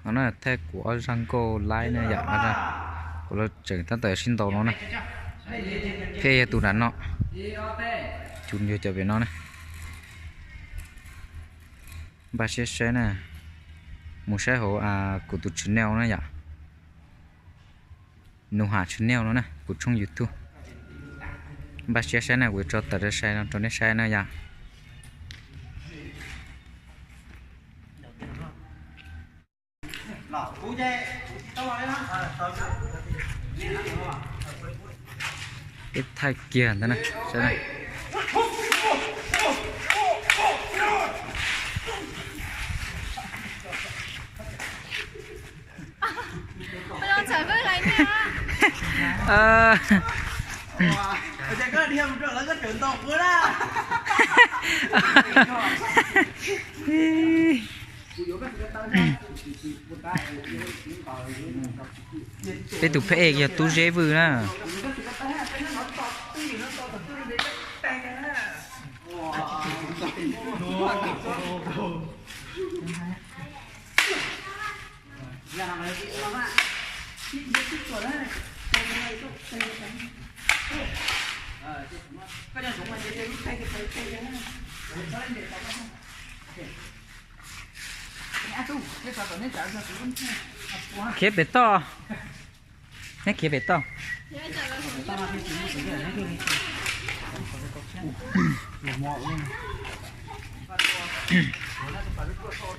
No na, thaij kuv ob zaj nkauj laib na yom, ob zaj kuv los tseem tab tom sib ntaus no na. Pheej yog tus nram no, cov pem no na. Npaj siab saib na, mus saib hauv kuv tus channel na yom. Nus Ham channel no na, kuv tshooj YouTube. Npaj siab saib na, kuv yuav tso tawm rau sai no rau nej saib na yom. Peb thaij kiag ntawd na, saib na. Peb tus phab ej yog Tub Zeb Vwj na. Khiav pem toj, neb khiav pem toj.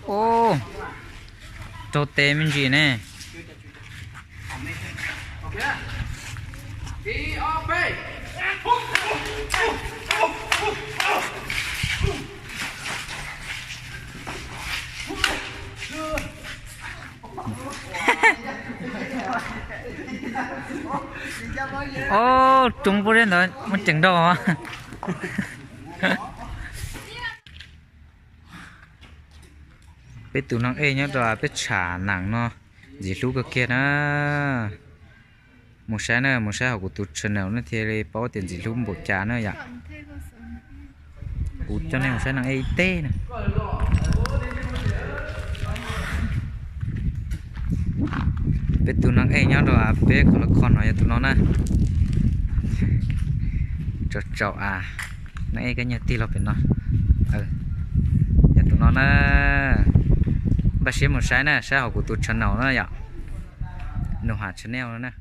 Ub, raug tes me ntsis ne. Ob, roob pob zeb ntawd muaj ceem nrau. Peb tus neeg ej nyob rau peb tsham nam no ntxim hlub kawg kiag na. Mus saib na, mus saib hauv kuv tus channel no thiaj li paub tias ntxim hlub npaum cas na yom. Kuv coj nej mus saib neeg ej ib teg na. Peb tus neeg ej nyob rau peb kuv los kho no yog tus no na. Tsaum tsaum a, neeg ej kab nyuag tig los pem no. Yog tus no na. Npaj siab mus saib na, saib hauv kuv tus channel na yom. Nus Ham channel no na.